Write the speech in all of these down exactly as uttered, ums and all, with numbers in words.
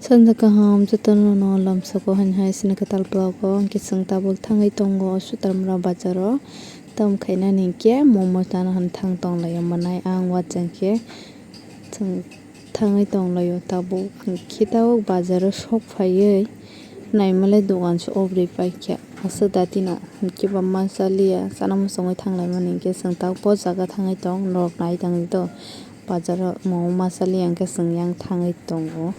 Thansa kaham jotono no lamsoko hain hai sini kwtal vlog o hwnkhe chwng tabuk thangwi tongo Sutramura bazar o. Tamo khainani hinkhe momo chana han thang tonglaio manai ang uachaikhe chwng thangwi tonglaio tabuk. Hinkhe tabuk bazar o sok phaiwi naimalai dogan se obrwi paikha aswk datino hinkhe ba ma chaliya chana muchungwi thanglaimani hinkhe chwng tabuk bo jaga thangwi tong norok nai tongdi to. Bazar o momo ma chaliya hinkhe chwng yang thangwi tongo.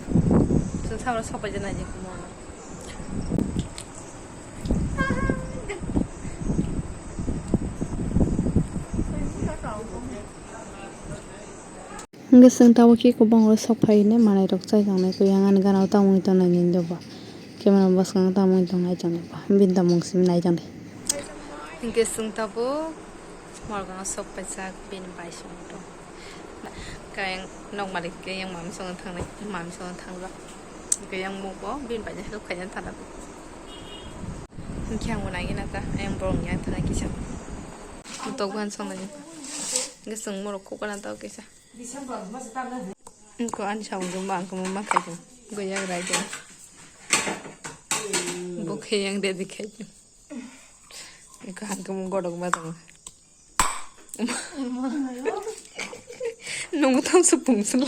Chwng samano sok paijak naidi momo. Hinkhe chwng tabuk khe kwbangma sok phai hinwi manai rok chai tongnai khe yang ani gana o tamo wngwi tongnai nini dobo camera bwskango tamo wngwi tongnai chwng bini tongmung simi nai tongdi. Hinkhe chwng tabuk morgano sok paijak bini bai songwi tong. Khe nok malik khe yang mami songno thangnai, mami songno thangjak. Khe yang mukbo bini bai help khaina thangna. Hinkhe ang bo nai gana ta, ayang borok ni yang thangna kisa. Tok ban song nai. Hinkhe chwng morok khuk gana ta kisa. Hinkhe ani samung ma ang khe ma khaijak. Hinkhe yang rai de. Bo khe yang ready khaijak. Hinkhe ang khe ma godok ma tongo. Nunggu tang sepung sela.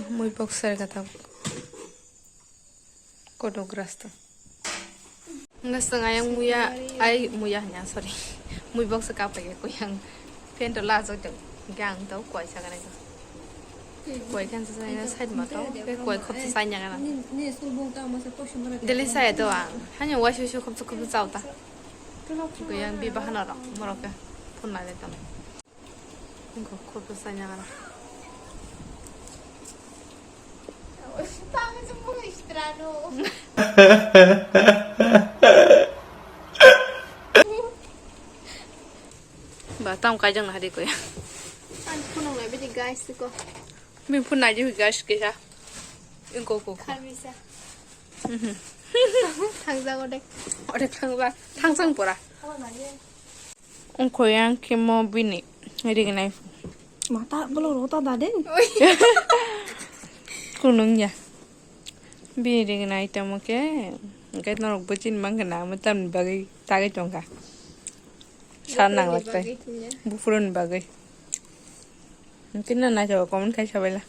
Mui box ser kata. Kodok rasta. Ngasang ayang muya, ay muya hanya, sorry. Mui box ka pa ya koyang. Pento la jok jok. Gang tau koi sa kanai. Koi kan sa sa side ma to. Koi khop sa sa nya kana. Deli sa ya to ang. Hanya wai su su khop su khop su chau ta. Koyang bi bahana ro. Moro ka. Phun la le tang. Engko khoroksa nya gana. Ba tam kai jang na hari ko ya. Ang phunung lai bidi guys ko. Min phun nai jang guys ke sa. Engko ko. Kharmisa. Mhm. Thangjago de. Ode thangba. Thangsang pora. Ongkho yang khe mo bini rignai. Mata bolong rota da de. Kunung ya. Bini rignai tamo khe. Hwnkhe norok bo chini mankha na, amo tamni bagwi tagwi tongkha. Sa nang laktai. Buphuruni bagwi. Hwnkhe na naithogo comment khai sabaila.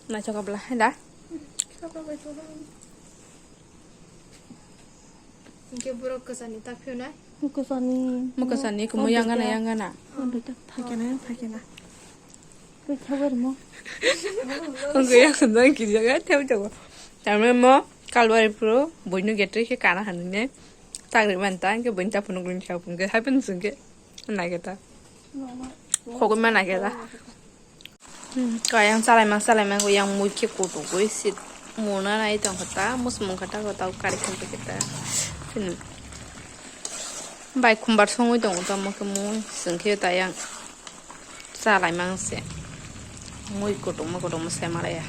Naithoka bwla hai da? Hinkhe borok kwchani ta phiyonai? Kwchani. Mo kwchani kumo yang gana, yang gana. Ang duita phaikena, phaikena. Twi khabar mo. Ang kaya khunjang kirjaga thep jago. Tamre mo kalwari phuru boino getre khe kana hanine. Tagri manta ke boin ta phunuk lin kha phunke hai phun sungke. Naikhe ta. Khogwi ma naikhe ta. Hmm, kaya yang chalai mang chalai mang yang mui khe kutuk gwi sit muna nai tong kha ta. Mus mung kha ta kha ta kari khum khe ta. Bai khumbar songwi tongo tamo khe mui sungkhe ta yang chalai mang se. Mui kutuk ma kutuk ma se malaya.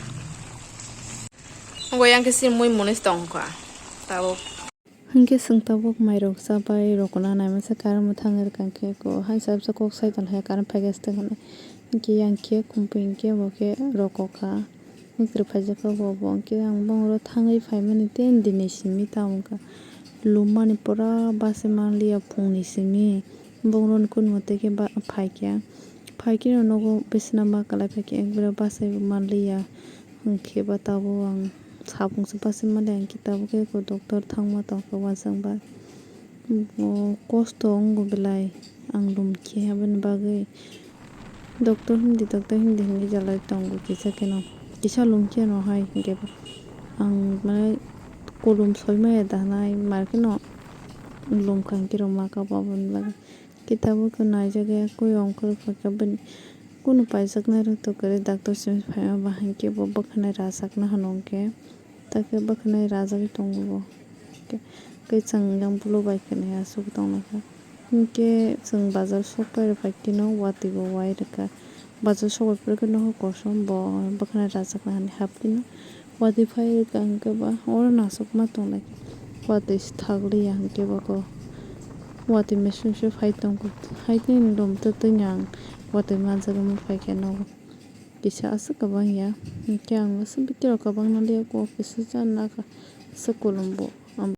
Go yang khe si mui munis tong kha. Tabuk. Hinkhe chwng tabuk mairok chabai rokna naimasa karwi mwthang rwkha khe ko hai sabsa kok sai tongkha karwi phaikhe swtwk hwnwi. Hinkhe yang khe khumpui hinkhe bo khe rokokha. Mwkhwtwrwk phaijakha bo, bo hinkhe ang bongoro thangwi phaimani tei dini simi ta wngkha. Lummani pura bachwi manliya phungni simi. Bongroni kunui tei khe ba-, phaikhe. Phaikhe nogo bisina ma kwlai phaikhe ekbare bachwi manliya. Hinkhe ba tabuk ang. Sabung se bachwi mali ang khe tabuk khe ko doctor thangma tongkha uansukha ba. Bo kosto wngo belai ang lum khe aboni bagwi. Doctor himdi, doctor himdi hinwi jalai tongo kisa kheno. Kisa lum khe no hai hinkhe ba ang mane kolom soi maya da hinai mar kheno lum kha hinkhe rwma kha bo aboni bagwi. Khe tabuk khe naijak ya, kuyung khe kunu paijaknai rok to kwrwi doctor simi phaima ba hinkhe bo bwkhanai rwjakna hwnwi hinkhe, ta khe bwkhanai rwjagwi tongo bo. Khe, khe chwng yang bulu bai khwnwi aswk tongnaikha. Hinkhe chwng bazar sok pai rwphai kheno watwi bo wai rwkha. Bazar sok pai phuru khe nokha kosom bo bwkhanai rwjakna hinwi hap kheno watwi phai rwkha hinkhe ba oro nasukma tonglai. Watwi se thakliya hinkhe bo khe watwi mechanic se phai tongo. Haitwi lom twtwi ang watwi manjak wngwi phaikha nogo. Kisa aswk kwbang ya. Hinkhe ang aswk bitirok kwbangma liya kok kisa cha nakha. Aswk kulumbo.